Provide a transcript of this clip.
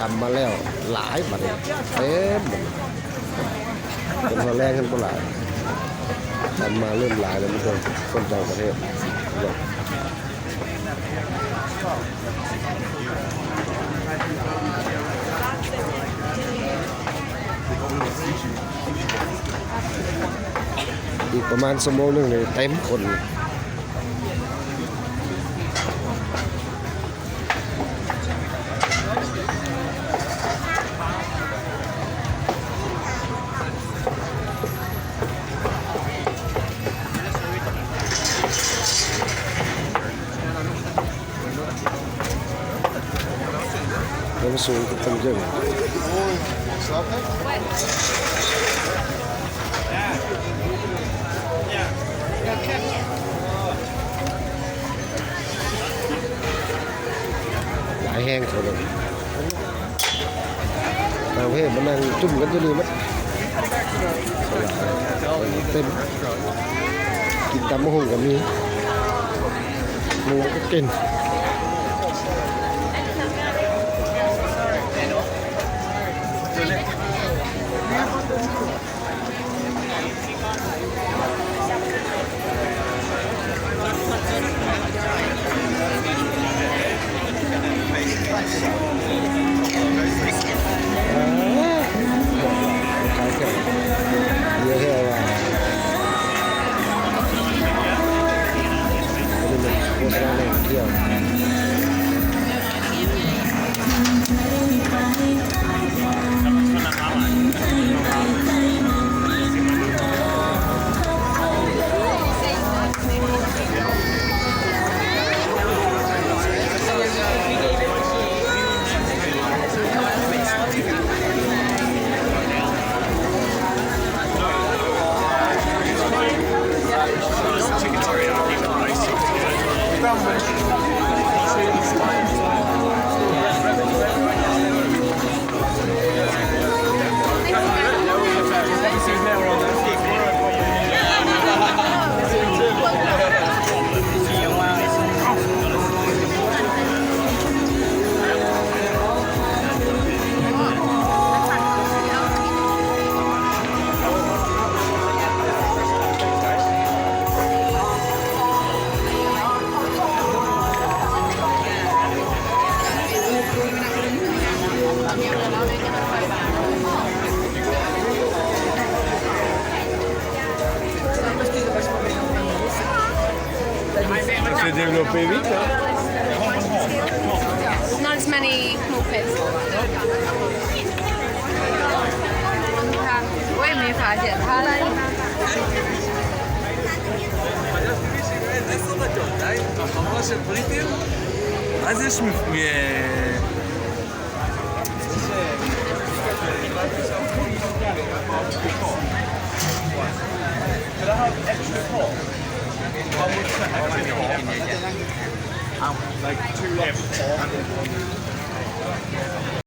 ກຳມາແລ້ວຫຼາຍບາດນີ້ ເຕັມໝົດ. ເປັນຮອດແລງກັນບໍ່ຫຼາຍ ກຳມາເລີ່ມຫຼາຍແລ້ວ ມີແຕ່ຄົນຕ່າງປະເທດ. ອີກປະມານຊົ່ວໂມງໜຶ່ງນີ້ເຕັມຄົນ. ຍາມສູງກໍຕ້ອງເຢີ້ງ. ຫຼາຍແຮງເທົ່ານັ້ນ. ຕ່າງປະເທດມານັ່ງຈຸ້ມກັນຢູ່ນີ້ໝົດ ເຕັມ. ກິນຕຳບັກຫຸ່ງກໍມີ ໝູກໍກິນ. Ça s'est développé vite, hein. Not as many mopeds. Oui, mais enfin, il y a pas. Like two extra.